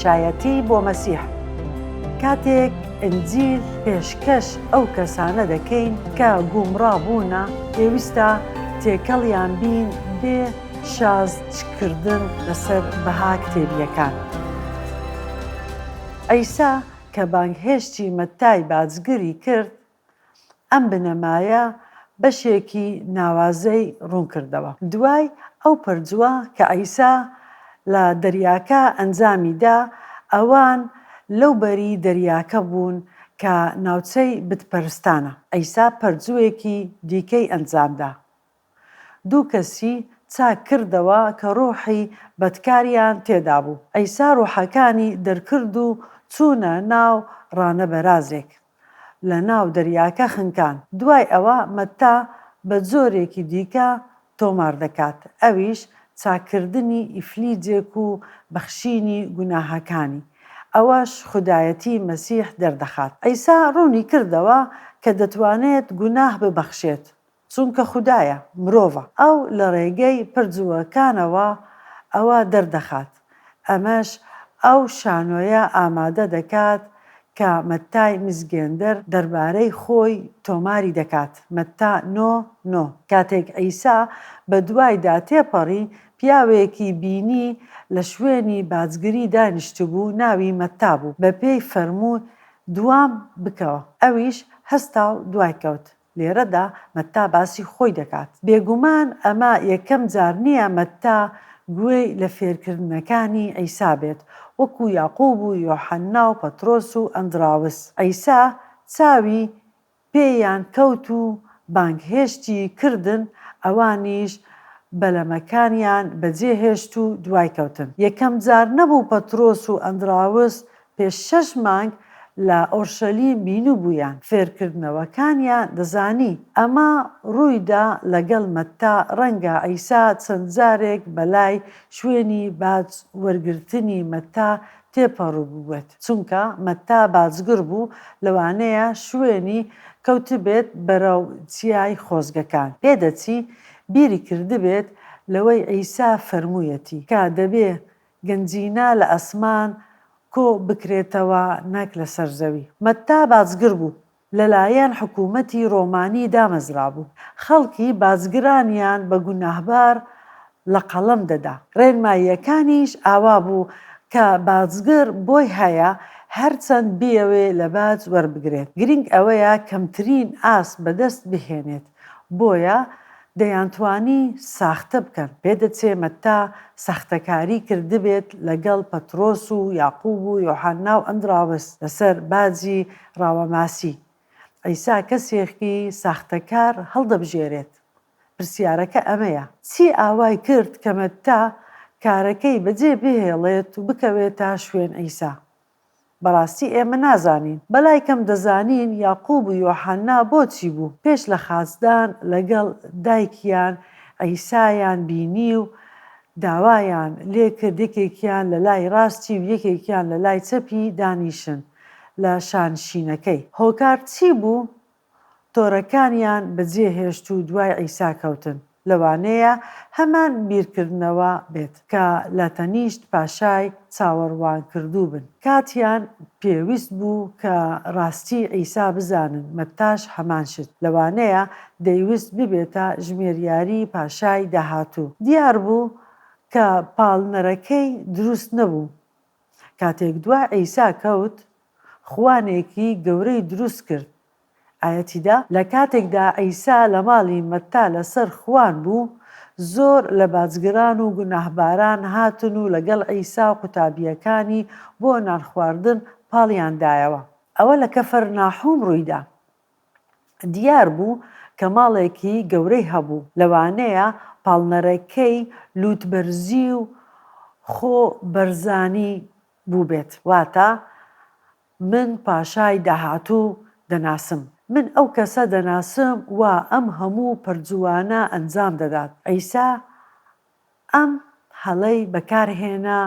شایەتی بۆ مەسیح. کاتێک ئینجیل پێشکەش ئەو کەسانە دەکەین کە گومڕا بوونە، پێویستە تێکەڵیان بین بێ شازچ کردن لەسەر بەها کتێبییەکان. عیسا کە بانگهێشتی مەتای باجگری کرد، ئەم بنەمایە بەشێکی ناوازەی ڕوونکردەوە. دوای ئەو پەرجووە کە عیسا لە دەریاکە ئەنجامی دا، ئەوان لەو بەری دەریاکە بوون کە ناوچەی بتپەرستانە. عیسا پەرجووێکی دیکەی ئەنجام دا. دوو کەسی چاک کردەوە کە ڕۆحی بەدکاریان تێدابوو. عیسا ڕۆحەکانی دەرکرد و چوونە ناو ڕانە بەرازێک. لە ناو دەریاکە خنکان. دوای ئەوە مەتتا بە جۆرێکی دیکە تۆمار دەکات، ئەویش چاککردنی ئیفلیجێک و بەخشینی گوناهەکانی، ئەوەش خودایەتی مەسیح دەردەخات. عیسا ڕوونی کردەوە کە دەتوانێت گوناه ببەخشێت، چونکە خودایە، مرۆڤە. ئەو لە ڕێگەی پرجووەکانەوە ئەوە دەردەخات. ئەمەش ئەو شانۆیە ئامادە دەکات کە مەتای مزگێندەر دەربارەی خۆی تۆماری دەکات، مەتا نۆ، نۆ. کاتێک عیسا بەدوایدا تێپەڕی، پیاوێکی بینی لە شوێنی باجگری دانیشتبوو، ناوی مەتا بوو. بەپێی فەرمووی دوام بکەوە. ئەویش هەستا و دوای کەوت. لێرەدا مەتا باسی خۆی دەکات. بێگومان ئەمە یەکەم جار نییە مەتا گوێی لە فێرکردنەکانی عیسا بێت، وەکو یاقوب و یۆحەننا و پەترۆس و ئەندراوس. عیسا چاوی پێیان کەوت و بانگهێشتی کردن، ئەوانیش بەلەمەکانیان بەجێهێشت و دوای کەوتن. یەکەم جار نەبوو پەترۆس و ئەندراوس پێش شەش مانگ لە ئۆرشەلیم بینوبوویان، فێرکردنەوەکانیان دەزانی. ئەمە ڕوویدا لەگەڵ مەتتا، ڕەنگە عیسا چەند جارێک بەلای شوێنی باج وەرگرتنی مەتتا تێپەڕبووبێت، چونکە مەتتا باجگر بوو، لەوانەیە شوێنی کەوتبێت بەرەو چیای خۆزگەکان. پێدەچی بیری کردبێت لەوەی عیسا فەرموویەتی، کە دەبێ گەنجینە لە ئەسمان کۆ بکرێتەوە نەک لەسەر زەوی. مەتتا باجگر بوو، لەلایەن حکوومەتی ڕۆمانی دامەزرابوو. خەڵکی باجگرانیان بە گوناهبار لە قەڵەم دەدا. ڕێنماییەکانیش ئاوا بوو کە باجگر بۆی هەیە هەرچەند بیەوێ لە باج وەربگرێت. گرینگ ئەوەیە کەمترین ئاست بەدەست بهێنێت. بۆیە دەیانتوانی ساختە بکەن. پێدەچێ مەتا ساختەکاری کردبێت لەگەڵ پەترۆس و یاقوب و یۆحەننا و ئەندراوس لەسەر باجی ڕاوەماسی. عیسا کەسێکی ساختەکار هەڵدەبژێرێت. پرسیارەکە ئەمەیە. چی ئاوای کرد کە مەتا کارەکەی بەجێ بهێڵێت و بکەوێتە شوێن عیسا؟ بەڕاستی ئێمە نازانین. بەلای کەم دەزانین یاقوب و یۆحەننا بۆچی بوو. پێش لە خاچدان لەگەڵ دایکیان عیسایان بینی و داوایان لێکرد یەکێکیان لە لای ڕاستی و یەکێکیان لە لای چەپی دانیشن لە شانشینەکەی. هۆکار چی بوو تۆرەکانیان بەجێ هێشت و دوای عیسا کەوتن، لەوانەیە هەمان بیرکردنەوە بێت کە لە تەنیشت پاشای چاوەڕوانکردوو بن. کاتیان پێویست بوو کە ڕاستی عیسا بزانن، مەتاش هەمان شت. لەوانەیە دەیوست ببێتە ژمێریاری پاشای داهاتوو. دیار بوو کە پاڵنەرەکەی دروست نەبوو. کاتێک دوای عیسا کەوت، خوانێکی گەورەی دروست کرد. ئایەتی دا. لە کاتێکدا عیسا لە ماڵی مەتا لەسەر خوان بوو، زۆر لە باجگران و گوناهباران هاتن و لەگەڵ عیسا و قوتابییەکانی بۆ نانخواردن پاڵیان دایەوە. ئەوە لە کەفەرناحوم ڕوویدا. دیار بوو کە ماڵێکی گەورەی هەبوو، لەوانەیە پاڵنەرەکەی لووتبەرزی و خۆ بەرزانی بووبێت، واتە من پاشای داهاتوو دەناسم، من ئەو کەسە دەناسم وا ئەم هەموو پەرجووانە ئەنجام دەدات. عیسا ئەم هەلەی بەکارهێنا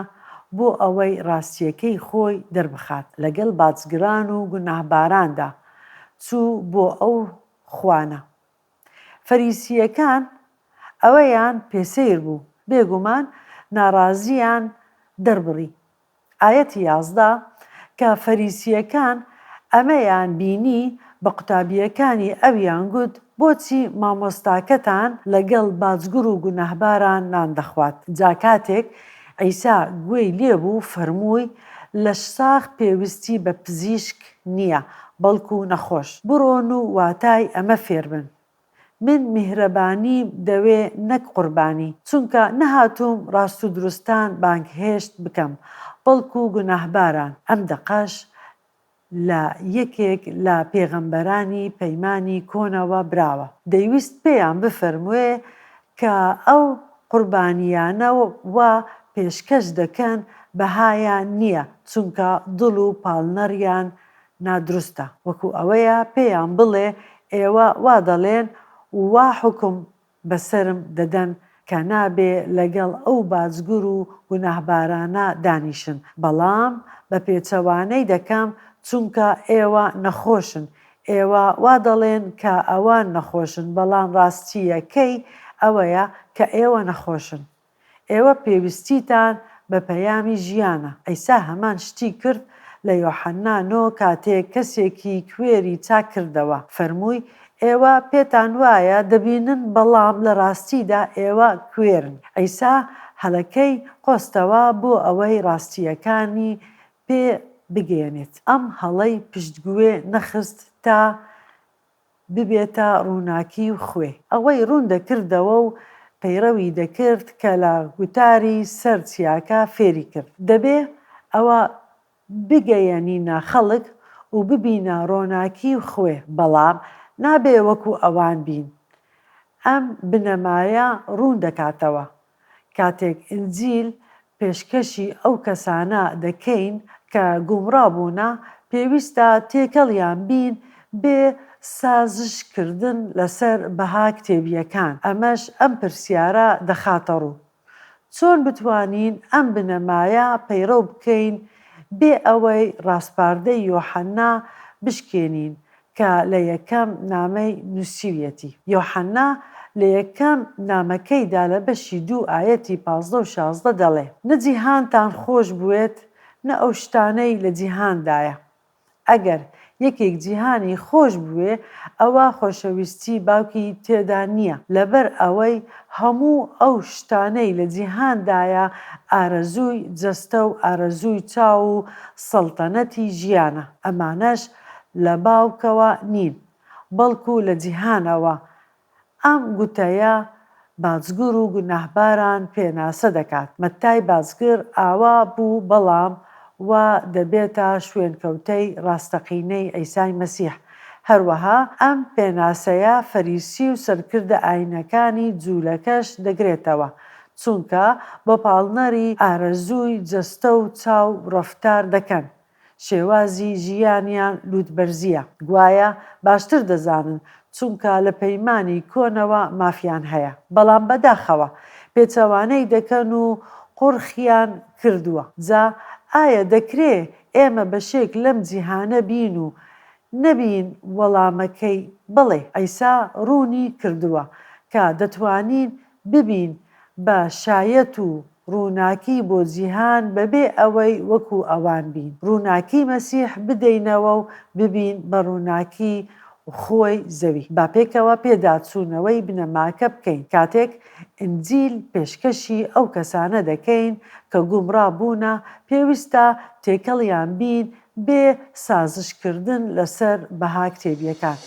بۆ ئەوەی ڕاستییەکەی خۆی دەربخات، لەگەڵ باجگران و گوناهباراندا چوو بۆ ئەو خوانە. فەریسییەکان ئەوەیان پێ سەیر بوو، بێگومان ناڕازییان دەربڕی. ئایەتی 11 کە فەریسییەکان ئەمەیان بینی بە قوتابییەکانی ئەویان گوت، بۆچی مامۆستاکەتان لەگەڵ باجگر و گوناهباران نان دەخوات؟ جا کاتێک عیسا گوێی لێبوو، فەرمووی، لەشساغ پێویستی بە پزیشک نییە، بەڵکو نەخۆش. بڕۆن و واتای ئەمە فێربن، من میهرەبانیم دەوێ نەک قوربانی، چونکە نەهاتووم ڕاستودروستان بانگهێشت بکەم، بەڵکو گوناهباران. ئەم دەقەش لە یەکێک لە پێغەمبەرانی پەیمانی کۆنەوە براوە. دەیویست پێیان بفەرموێ کە ئەو قوربانییانە وا پێشکەش دەکەن بەهایان نییە، چونکە دڵ و پاڵنەریان نادروستە. وەکو ئەوەیە پێیان بڵێ ئێوە وا دەڵێن و وا حوکم بەسەرم دەدەن کە نابێ لەگەڵ ئەو باجگر و گوناهبارانە دانیشن، بەڵام بە پێچەوانەی دەکەم چونکە ئێوە نەخۆشن، ئێوە وا دەڵێن کە ئەوان نەخۆشن، بەڵام ڕاستییەکەی ئەوەیە کە ئێوە نەخۆشن. ئێوە پێویستیتان بە پەیامی ژیانە. عیسا هەمان شتی کرد لە یۆحەنا نۆ کاتێک کەسێکی کوێری چاک کردەوە، فەرمووی، ئێوە پێتان وایە دەبینن بەڵام لە ڕاستیدا ئێوە کوێرن. عیسا هەلەکەی قۆستەوە بۆ ئەوەی ڕاستییەکانی پێ بگەیەنێت. ئەم هەڵەی پشتگوێ نەخست تا ببێتە ڕووناکی و خوێ. ئەوەی ڕوون دەکردەوە و پەیڕەوی دەکرد کە لە گوتاری سەر چیاکە فێری کرد. دەبێ ئەوە بگەیەنینە خەڵک و ببینە ڕۆناکی و خوێ. بەڵام نابێ وەکو ئەوان بین. ئەم بنەمایە ڕوون دەکاتەوە. کاتێک ئینجیل پێشکەشی ئەو کەسانە دەکەین کە گومڕا بوونە، پێویستە تێکەڵیان بین بێ سازش کردن لەسەر بەها کتێبییەکان. ئەمەش ئەم پرسیارە دەخاتە ڕوو، چۆن بتوانین ئەم بنەمایە پەیڕەو بکەین بێ ئەوەی ڕاسپاردەی یۆحەنا بشکێنین کە لە یەکەم نامەی نووسیویەتی. یۆحەنا لە یەکەم نامەکەیدا لە بەشی دوو ئایەتی 15 و 16 دەڵێ، نە جیهانتان خۆش بوێت، نە ئەو شتانەی لە جیهاندایە. ئەگەر یەکێک جیهانی خۆش بوێ، ئەوا خۆشەویستی باوکی تێدا نییە. لەبەر ئەوەی هەموو ئەو شتانەی لە جیهاندایە ئارەزووی جەستە و ئارەزووی چاو و سەڵتەنەتی ژیانە، ئەمانەش لە باوکەوە نین، بەڵکو لە جیهانەوە، ئەم گوتەیە باجگر و گوناهباران پێناسە دەکات. مەتای باجگر ئاوا بوو بەڵام وا دەبێتە شوێنکەوتەی ڕاستەقینەی عیسای مەسیح. هەروەها ئەم پێناسەیە فەریسی و سەرکردە ئاینەکانی جوولەکەش دەگرێتەوە، چونکە بە پاڵنەری ئارەزووی جەستە و چاو ڕەفتار دەکەن. شێوازی ژیانیان لووتبەرزییە، گوایە باشتر دەزانن، چونکە لە پەیمانی کۆنەوە مافیان هەیە، بەڵام بەداخەوە پێچەوانەی دەکەن و قۆرخیان کردووە. جا ئایا دەکرێ ئێمە بەشێک لەم جیهانە بین و نەبین؟ وەڵامەکەی بەڵێ. عیسا ڕوونی کردووە کە دەتوانین ببین بە شایەت و ڕووناکی بۆ جیهان بەبێ ئەوەی وەکو ئەوان بین. ڕووناکی مەسیح بدەینەوە و ببین بە ڕووناکی خۆی زەوی. با پێکەوە پێداچوونەوەی بنەماکە بکەین کاتێک ئینجیل پێشکەشی ئەو کەسانە دەکەین کە گومڕا بوونە، پێویستە تێکەڵیان بین بێ سازش کردن لەسەر بەها کتێبییەکان.